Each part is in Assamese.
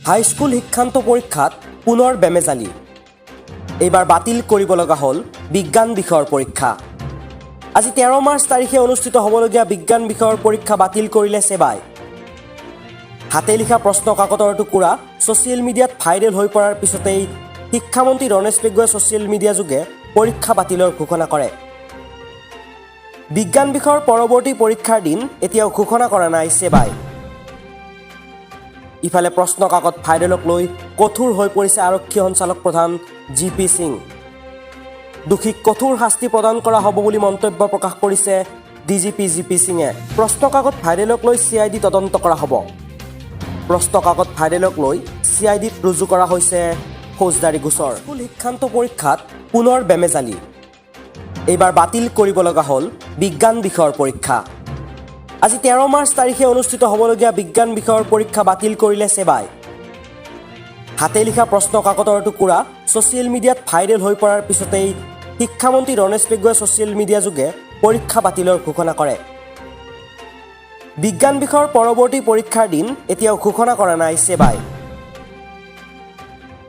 হাইস্কুল শিক্ষান্ত পৰীক্ষাত পুনৰ বেমেজালি। এইবাৰ বাতিল কৰিব লগা হ'ল বিজ্ঞান বিষয়ৰ পৰীক্ষা। আজি 13 মাৰ্চ তাৰিখে অনুষ্ঠিত হ'বলগীয়া বিজ্ঞান বিষয়ৰ পৰীক্ষা বাতিল কৰিলে ছেবাই। হাতে লিখা প্ৰশ্ন কাকতৰ টুকুৰা ছ'চিয়েল মিডিয়াত ভাইৰেল হৈ পৰাৰ পিছতেই শিক্ষামন্ত্ৰী ৰমেশ পেগুৱে ছ'চিয়েল মিডিয়া যোগে পৰীক্ষা বাতিলৰ ঘোষণা কৰে। বিজ্ঞান বিষয়ৰ পৰৱৰ্তী পৰীক্ষাৰ দিন এতিয়াও ঘোষণা কৰা নাই ছেবাই। ইফালে প্ৰশ্ন কাকত ভাইৰেলক লৈ কঠোৰ হৈ পৰিছে আৰক্ষী সঞ্চালক প্ৰধান জি পি সিং। দোষীক কঠোৰ শাস্তি প্ৰদান কৰা হ'ব বুলি মন্তব্য প্ৰকাশ কৰিছে D G P G P সিঙে। প্ৰশ্ন কাকত ভাইৰেলক লৈ চি I D তদন্ত কৰা হ'ব। প্ৰশ্ন কাকত ভাইৰেলক লৈ চি I ডিত ৰুজু কৰা হৈছে ফৌজদাৰী গোচৰ। স্কুল শিক্ষান্ত পৰীক্ষাত পুনৰ বেমেজালি। এইবাৰ বাতিল কৰিব লগা হ'ল বিজ্ঞান বিষয়ৰ পৰীক্ষা। আজি 13 মাৰ্চ তাৰিখে অনুষ্ঠিত হ'বলগীয়া বিজ্ঞান বিষয়ৰ পৰীক্ষা বাতিল কৰিলে ছেবাই। হাতে লিখা প্ৰশ্ন কাকতৰ টুকুৰা ছ'চিয়েল মিডিয়াত ভাইৰেল হৈ পৰাৰ পিছতেই শিক্ষামন্ত্ৰী ৰমেশ পেগুৱে ছ'চিয়েল মিডিয়া যোগে পৰীক্ষা বাতিলৰ ঘোষণা কৰে। বিজ্ঞান বিষয়ৰ পৰৱৰ্তী পৰীক্ষাৰ দিন এতিয়াও ঘোষণা কৰা নাই ছেবাই।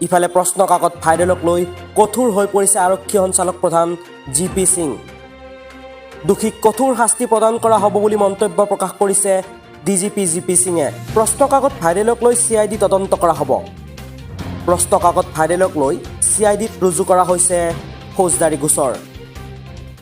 ইফালে প্ৰশ্ন কাকত ভাইৰেলক লৈ কঠোৰ হৈ পৰিছে আৰক্ষী সঞ্চালক প্ৰধান জি পি সিং। দোষীক কঠোৰ শাস্তি প্ৰদান কৰা হ'ব বুলি মন্তব্য প্ৰকাশ কৰিছে D G P G P সিঙে। প্ৰশ্ন কাকত ভাইৰেলক লৈ চি I D তদন্ত কৰা হ'ব। প্ৰশ্ন কাকত ভাইৰেলক লৈ চি I ডিত ৰুজু কৰা হৈছে ফৌজদাৰী গোচৰ।